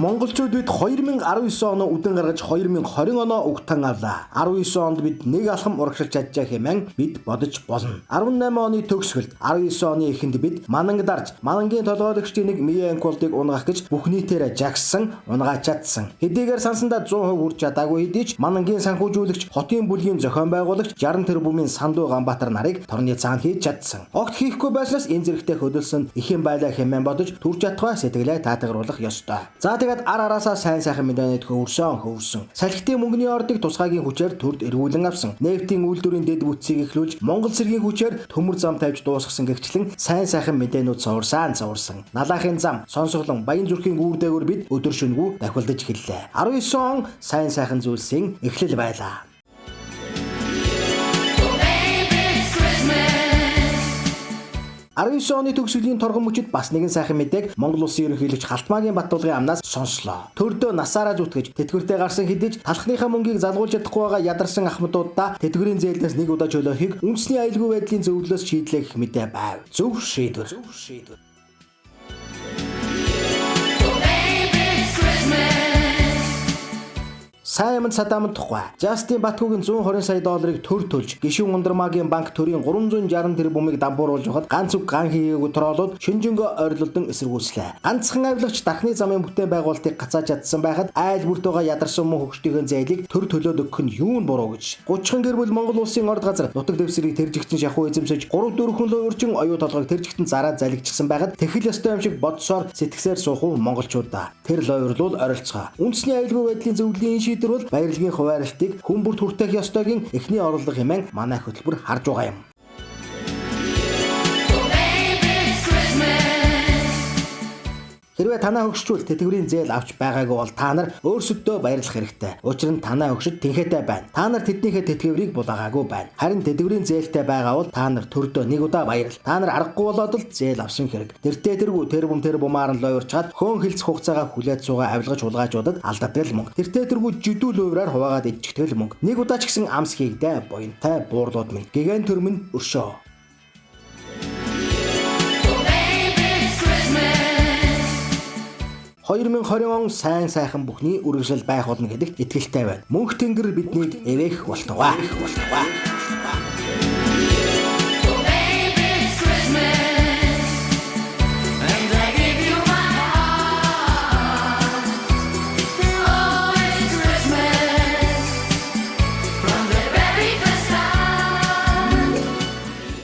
Монголчууд бид 2019 оноо үдэн гаргаж 2020 оноо угтан авлаа. 19 онд бид нэг алхам урагшилж чаджаа хэмээн бид бодож болно. 18 оны төгсгөлд 19 оны эхэнд бид Мананг дарж, Манангийн толгойлогчдын нэг Мия Анколдыг унгаах гэж бүх нийтээр жагссан, унгааж чадсан. Хэдийгээр сансандаа 100% хүрч чадаагүй хэдий ч Манангийн санхүүжүүлэгч, хотын бүлгийн зохион байгуулагч 60 тэрбумын Сандуу Ганбаатар нарыг торны цаана хийж чадсан. Огт хийхгүй байснаас энэ зэрэгтэй хөдөлсөн ихэн байлаа хэмээн бодож төрж чадхаа сэтгэлээ таатагруулах ёстой. За тэгээд ар араасаа сайн сайхан мэдээний хөвөрсөн. Салхитын мөнгөний ордыг тусгаагийн хүчээр төрд эргүүлэн авсан. Нефтийн үйлдвэрийн дэд бүтцийг эхлүүлж Монгол цэргийн хүчээр төмөр зам тавьж дуусгасан гэгчлэн сайн сайхан мэдээнүүд цоврсан. Налаахын зам, сонсголон, баян зүрхийн үүр дээгүүр бид өдөр шөнөгүй дахилдаж эхэллээ. 19 он сайн сайхан зүйлсийн эхлэл байлаа. 19 оны төгсгөлийн торгон мөчид бас нэгэн сайхан мэдээг Монгол улсын ерөнхийлөгч Халтмаагийн Баттулгын амнаас сонслоо. Төрдөө насаараа зүтгэж тэтгэвртэй гарсан хэдий ч талхныхаа мөнгийг залгуулж чадахгүй байгаа ядарсан ахмадуудаа тэтгэврийн зээлнээс нэг удаа чөлөөхийг үндэсний аюулгүй байдлын зөвлөлөөс шийдлээ гэх мэдээ байв. Зөв шийдвэр. Сайн юмд садаамд тухай. Жастин Батгуугийн 120 сая долларыг төр төлж, гишүүн Ундрмагийн банк төрийн 360 тэрбумыг дампууруулж байхад ганц үг ган хийгээгүй троолууд шинжэнгөө ойрлолдон эсэргүүцлээ. Ганцхан авилгач дархны замын бүтээн байгуулалтыг гацааж чадсан байхад айл бүрт байгаа ядарсан мөн хөгжтийнхөө зээлийг төр төлөөд өгөх нь юун буруу гэж. 30 гэр бүл Монгол улсын орд газар нутаг дэвсгэрийг тэржигтэн шахуу эзэмшиж 3 4 лөө уржин оюу толгойг тэржигтэн зараа залгичихсан байхад тэхэл ёстой юм шиг бодсоор сэтгсээр суух уу монголчуудаа. Тэр лойрлуул оролцгоо. Үндэсний аюулгүй байдлын зөвлөлийн шийдвэр бол баярлагын хуваарлтыг хүн бүрт хүртэх ёстойгийн эхний орлого хэмээн манай хөтөлбөр харж байгаа юм. Хэрвээ танаа хөгшчүүл тэтгэврийн зээл авч байгаагүй бол та нар өөрсөддөө баярлах хэрэгтэй. Учир нь танаа хөгшөд тэнхээтэй байна. Та нар тэднийхээ тэтгэврийг булаагаагүй байна. Харин тэтгэврийн зээлтэй байгаа бол та нар төрдөө нэг удаа баярл. Та нар аргагүй болоод л зээл авсан хэрэг. Тэртээ тэргүй тэрбум тэрбумаар нь лойрчаад хөөн хилцэх хугацаагаа хүлээж суугаа авилгаж хулгайжуудад алдаадаг л мөнгө. Тэртээ тэргүй жидүүл уйвраар хуваагаад идчихдэг л мөнгө. Нэг удаа ч гэсэн амс хийгдэ буянтай буурлууд минь. Гэгэн төр минь өршөө. 2020 он сайн сайхан бүхний үргэлжлэл байх болно гэдэгт итгэлтэй байна. Мөнх тэнгэр биднийг эвээх болтугай.